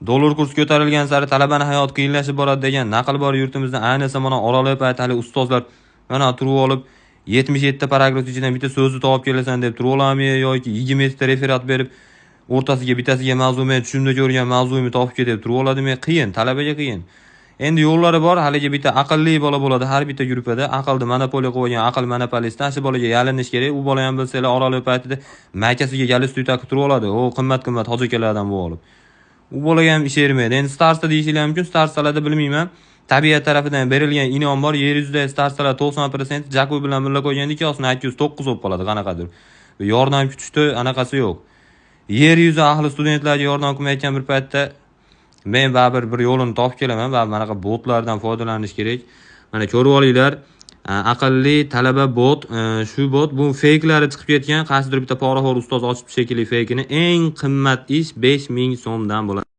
Dollar kursi ko'tarilgan sari talabani hayoti qiyinlashib boradi degan naql bor yurtimizda. Ayniqsa mana oraliq payt hali ustozlar mana turib olib 77 ta paragraf ichidan bitta so'zni topib kelasan deb turib oladimi yoki 27 ta referat berib o'rtasiga bittasiga mavzu, men tushimda ko'rgan mavzuyimni topib kel deb turib oladimi? Qiyin, talabaga qiyin. Endi yo'llari bor, haligi bitta aqlli bola bo'ladi har bitta gruppada, aqlni monopoliya qilib olgan aql monopolisti, shu bolaga yalinish kerak. U bola ham bilsanglar oraliq paytida maykasiga galstuk taqib turib oladi, u qimmat qimmat hoji akalardan bo'lib olib. U bolaga ham ish bermaydi. Endi староста deyishinglar mumkin, староста larda bilmayman. Tabiat tarafidan berilgan inom bor, yer yuzidagi староста lar 90% Jaku bilan birga qo'yganda ikkosini IQ 9 bo'lib qoladi qanaqadir. Yordam kutishda anaqasi yo'q. Yer yuzi ahli studentlarga yordam qilmayotgan bir paytda men baribir bir yo'lini topib kelaman. Baribir manaqa botlardan foydalanish kerak. Mana ko'rib olinglar. Aqlli talaba bot, shu bot bu feyklari chiqib ketgan, qaysidir bitta poraxo'r ustoz ochib shekilli feykini. Eng qimmat ish 5000 so'mdan bo'ladi.